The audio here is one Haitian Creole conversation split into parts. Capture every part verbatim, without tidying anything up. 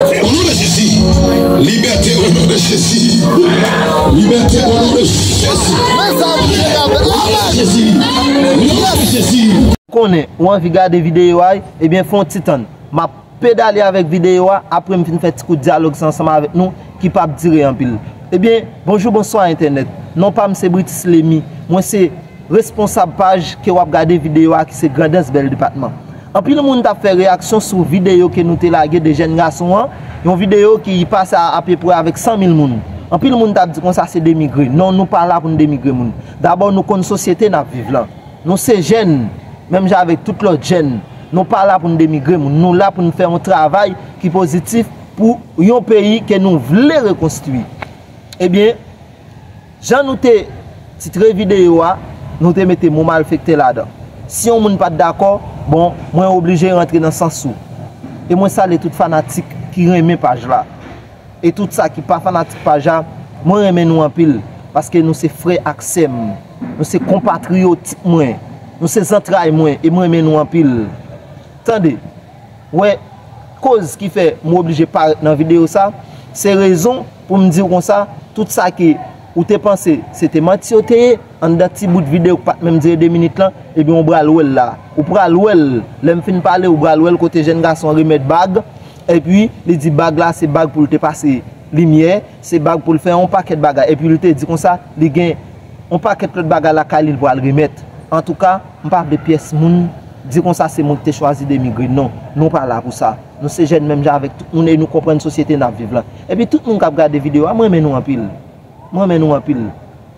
Au nom de Jésus. Liberté au nom de Jésus. Liberté au nom de Jésus. Au nom de Jésus. Au nom de Jésus. Konnen ou anvi gade videyo a, ebyen fè yon ti tann. M ap pedale avèk videyo a, apre m fin fè ti kout dyalòg sa ansanm avèk nou ki p ap dire anpil. Ebyen, bonjou, bonswa entènèt. Non pa m se Britis Lemi. Mwen se responsab paj ke w ap gade videyo a ki se Grandans Bèl Depatman. Anpil moun t ap fè reyaksyon sou videyo ke nou te lage de jèn gason an, yon videyo ki pase a apeprè avèk san mil moun. Anpil moun t ap di konsa se demigre. Non, nou pa la pou n demigre moun. Dabò, nou konn sosyete n ap viv lan. Nou se jèn, menm jan avèk tout lòt jèn. Nou pa la pou n demigre moun. Nou la pou n fè yon travay ki pozitif pou yon peyi ke nou vle rekonstwi. Ebyen, jan nou te titre videyo a, nou te mete mo malfektè ladan. Si yon moun pa t dakò, bon, mwen oblije rantre nan sans ou. E mwen salye tout fanatik ki renmen paj la. E tout sa ki pa fanatik paj la, mwen renmen nou anpil, paske nou se frè ak sè m. Nou se konpatriyot mwen. Nou se zantray mwen, e mwen renmen nou anpil. Tande, wè, koz ki fè m oblije parèt nan videyo sa, se rezon pou m di w konsa, tout sa ke ou te panse se te manti yo te ye, anndan ti bout videyo k pa t menm dire de minit lan, ebyen, ou pral wè l la. Ou pral wè l, lè m fin pale, ou pral wè l kote jèn gason an remèt bag, epi li di bag la se bag pou l te pase limyè, se bag pou l fè yon pakèt bagay. Epi li te di konsa, li gen yon pakèt lòt bagay lakay li, l pral remèt. Antouka, m pa vle pyès moun di konsa se mwen ki te chwazi demigre. Non, nou pa la pou sa. Nou se jèn menm jan avèk tout moun e nou konprann sosyete n ap viv lan. Epi tout moun k ap gade videyo a, mwen renmen nou anpil. Mwen renmen nou anpil.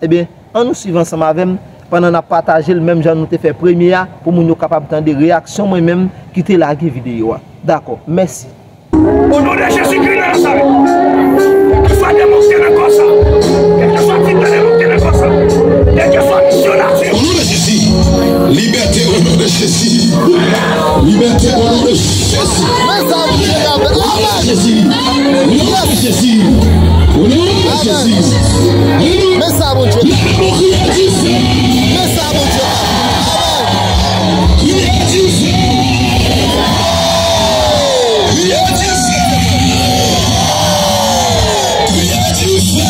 Ebyen, ann nou swiv ansanm avè m pandan n ap pataje l menm jan nou te fè premye a pou moun yo kapab tande reyaksyon mwen menm ki te lage videyo a. Dakò, mèsi. Au nom de Jésus-Christ de Nazareth, kèlkeswa demon ki te nan kò sa, kèlkeswa titè demon ki te nan kò sa, kèlkeswa misyonè. Au nom de Jésus, liberté au nom de Jésus. Liberté au nom de Jésus. Jésus. Au nom de Jésus. Au nom de Jésus. Alléluia. Men sa, Bondye. N ap kriye difè. Men sa, Bondye. Kriye difè. Kriye difè. Kriye difè.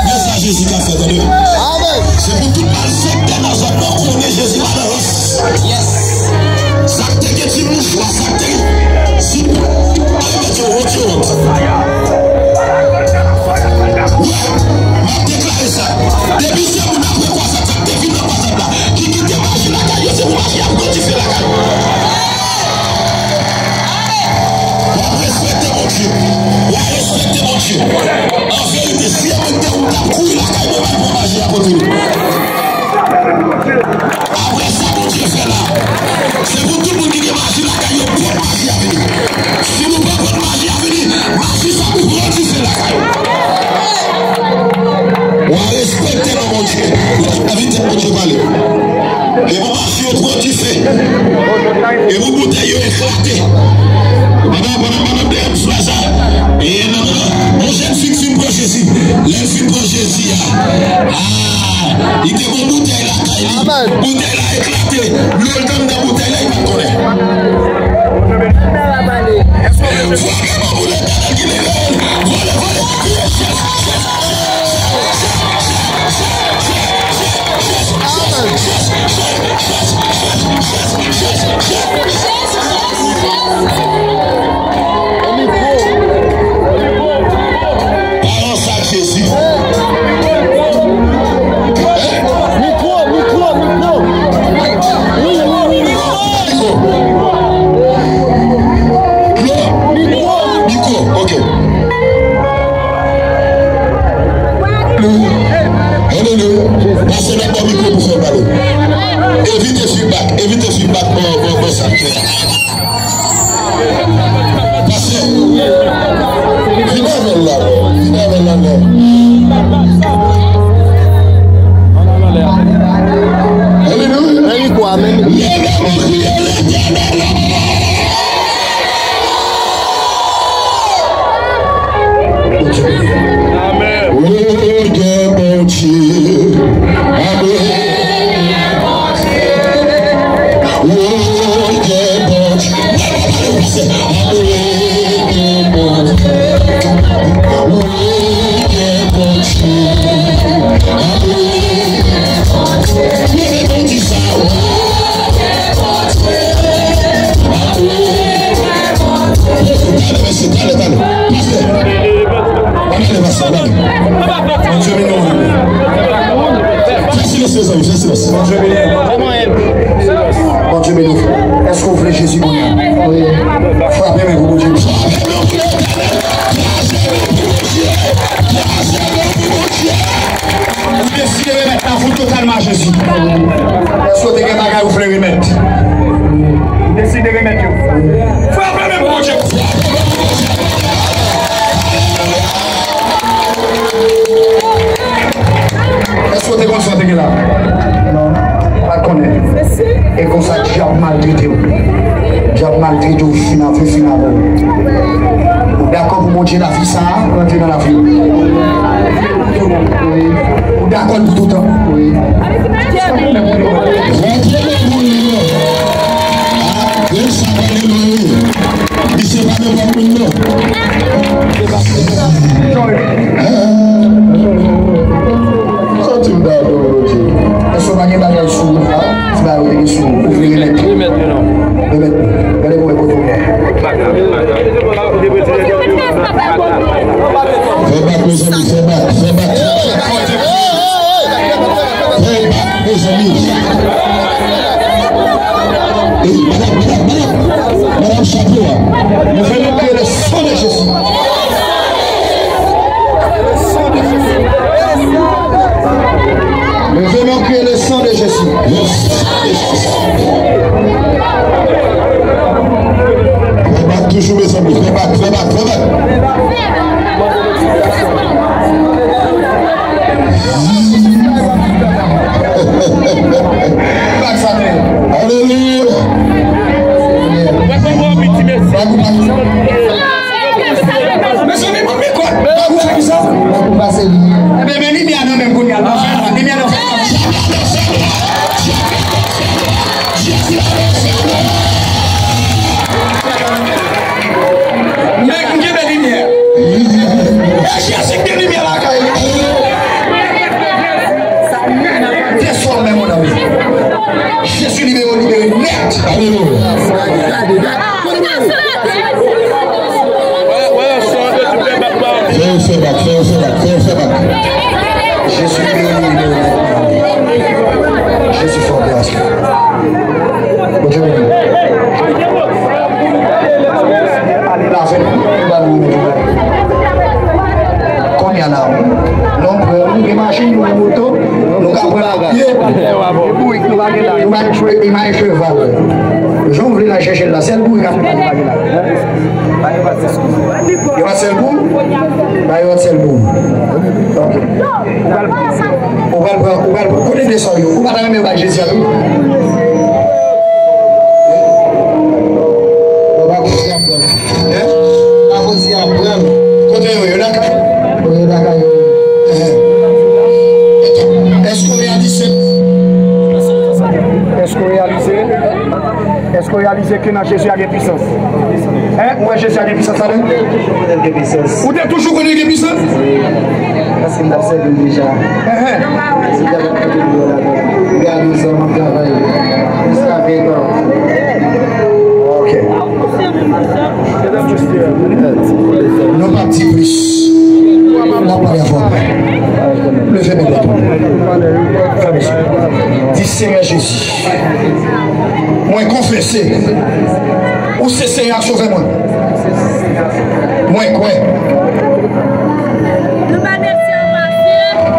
Men sa Jezi ka fè, tande. Amèn. Se pou tout malfektè nan zòn nan konnen Jezi pa nan rans. Yes. Sa k te gen ti mouchwa, sa k te gen ti, ay, mèt yo wont, yo wont. Wè, m ap deklare sa. Depi se moun apre kwazad sa k te vin nan kwazad la, ki kite maji lakay yo, se pou maji ap pran dife lakay yo. W ap respekte Bondye. W ap respekte Bondye. An verite, si e mwen te ou t ap kouri lakay mwen, m al pran maji a kote li. Apre sa Bondye fè la, se pou tout moun ki gen maji lakay yo, pran maji a vini. Si nou pa pran maji a vini, maji sa pou pran dife lakay. W a respekte non Bondye. Ou ta envite Bondye pale. E pou maji yo pran dife. E pou boutèy yo eklate. Pandan, pandan, pandan de frè sa. E nan, nan, nan, yon jèn fi k fin pran Jezi. Lè l fin pran Jezi a. Ah, li te gon boutèy lakay li. Amèn. Boutèy la eklate. Dlo l t anndan boutèy la, li pa t konnen. Frape banbou Letènèl ki libere l. Vole, vole. Bondye beni w. Fè silans, mezanmi, fè silans. Bondye beni w. Bondye beni w. Èske w vle Jezi kounye a? Wi. Frape men pou Bondye. Ou deside remèt lavi w totalman a Jezi. Èske w te gen bagay ou vle remèt? Ou deside remèt yo. Frape men pou Bondye. Èske w te konn sa w te gen la? Non. Pa t konnen. E konsa dyab maltrete w. Dyab maltrete w, fin avè, fin avè w. Ou dakò pou Bondye lavi sa a rantre nan lavi w? Wi. Ou dakò l pou toutan? Wi. Rantre nan moun li yo. Alelouya. Misye pa nenpòt moun non. Soti m ta adore Bondye. Èske w pa gen bagay sou ou? Ti bagay ou te gen sou ou, ou vle remèt? Remèt li non. Remèt li. Gade pou wè kote w ye. Fè bak, mezanmi, fè bak, fè bak. Fè bak, mezanmi. Ey, madanm, madanm, madanm. Madanm, chapo a. Leve men w, kriye le sang de Jésus. Leve men w, kriye le sang de Jésus. Fè bak toujou, mezanmi. Fè bak, fè bak, fè bak. Alelouya. Mezanmi, ban m mikwo. Ban m fè kisa? Ebyen, men limyè nan men m kounye a. Limyè nan men m. Men m kenbe limyè. E Jezi ki gen limyè lakay li. Desòdman, mon ami. Jezi libere w, libere nèt. Alelouya. Fè yo fè bak, fè yo fè bak, fè yo fè bak. Jezi libere w, libere nèt. Jezi fè w gras. Bondye beni w. Ale lave l, nou ba nou remèd. Kounye a la, non, prè, nou gen machin, nou gen moto, nou ka pran pye. Nou pa gen machin, nou pa gen cheval. Jan w vle la chèche l la, sèl bourik a fè pa gen la. Yo pa sèl pou? Ba yo sèl pou. Ok. Ou pral pran, ou pral pran. Kote de sa yo? Ou pa ta renmen bay Jezi a tou? Ou pa konn si ap pran. Hein? Pa konn si ap pran. Kote yo? Yo nan kay? Wi, yo nan kay yo. Hein. Èske w reyalize? Èske w reyalize? Èske w reyalize ke nan Jezi a gen pwisans? Hein? Ou wè Jezi a gen pwisans ladan l? Ou te toujou konnen l gen pwisans? Paske m t ap sèvi l deja. Hein, hein. Gade sa, m ap travay jiska ven tan. Ok. Nou p ap di plis. N ap pale avè w apre. Leve men w. Fè mesye. Di, Senyè Jezi, mwen konfese ou se Seyè ak Sovè mwen. Mwen kwè.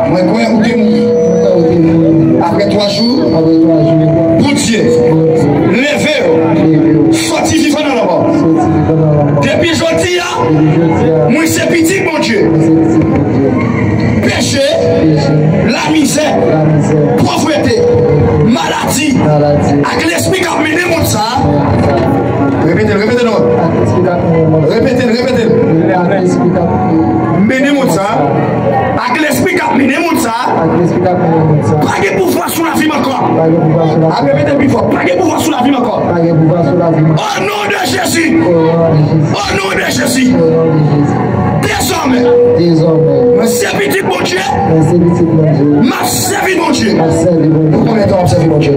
Mwen kwè ou te mouri. Apre twa jou, Bondye leve w, soti vivan nan lanmò. Depi jodi a, mwen se pitit Bondye. Peche, lamizè, povrete, maladi, ak lespri k ap mennen moun sa a. Repete l, repete l non. Repete l, repete l. Mennen moun sa a. Ak lespri k ap Mennen moun sa a. Ak lespri k ap mennen moun sa a. Pa gen pouvwa sou lavi m ankò. Pa gen pouvwa sou lavi m. Ap repete pi fò. Pa gen pouvwa sou lavi m ankò. Pa gen pouvwa sou lavi m. O non de Jezi. O non de Jezi. O non de Jezi. O non de Jezi. Dezòmè. Dezòmè. Mwen se pitit Bondye. Mwen se pitit Bondye. M ap sèvi Bondye. M ap sèvi Bondye. Pou konbyen tan w ap sèvi Bondye?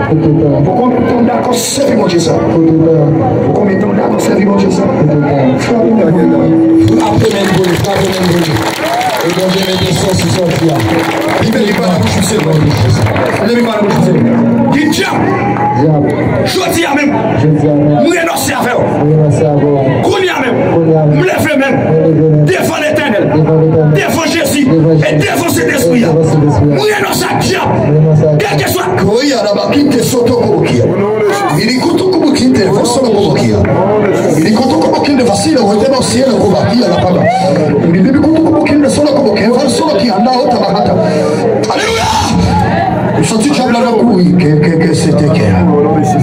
Pou tout tan. Pou konbyen tan w dakò sèvi Bondye sa? Pou tout tan. Pou konbyen tan w dakò sèvi Bondye sa? Pou tout tan. Frape men pou li, frape men pou li. E Bondye mete son sou sòti a. Li mete pa nan bouch misye. Li mete pa nan bouch misye. Di dyab. Dyab. Jodi a menm. Jodi a menm. M renonse avè w. M renonse avè w. Kounye a menm. Kounye a menm. M leve men m. M leve men m. Devan Letènèl. Devan Letènèl. Devan Jezi. Devan Jezi. E devan Sentespri a. E devan Sentespri a. M renonse ak dyab. M renonse ak dyab. Kèlkeswa. Koya daba kite soto kobokia. Mini kutu kubukin telefoso lo kobokia. Mini kutu kubukin de vacilo, wete no cielo kobakia la kaba. Mini kutu kubukin de solo kobokia, vacilo ki anda ota bahata. Aleluya! M santi dyab la nan kouri, ke, ke, ke se te kè.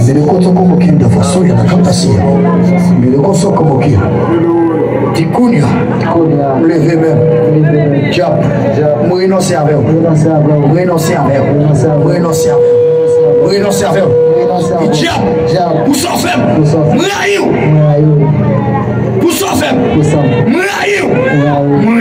Mini kutu kubukin de vacilo, la kaba si. Mini kutu kubukia. Di kounye a. Kounye a. M leve men m. M leve men m. Dyab. Dyab. M renonse avè w. M renonse avè w. M renonse avè w. M renonse avè w. M renonse avè w. M renonse avè w. M renonse avè w. Di dyab. Dyab. Pou sa w fè m. Pou sa w fè m. M rayi w. M rayi w. Pou sa w fè m. Pou sa w fè m. M rayi w. M rayi w.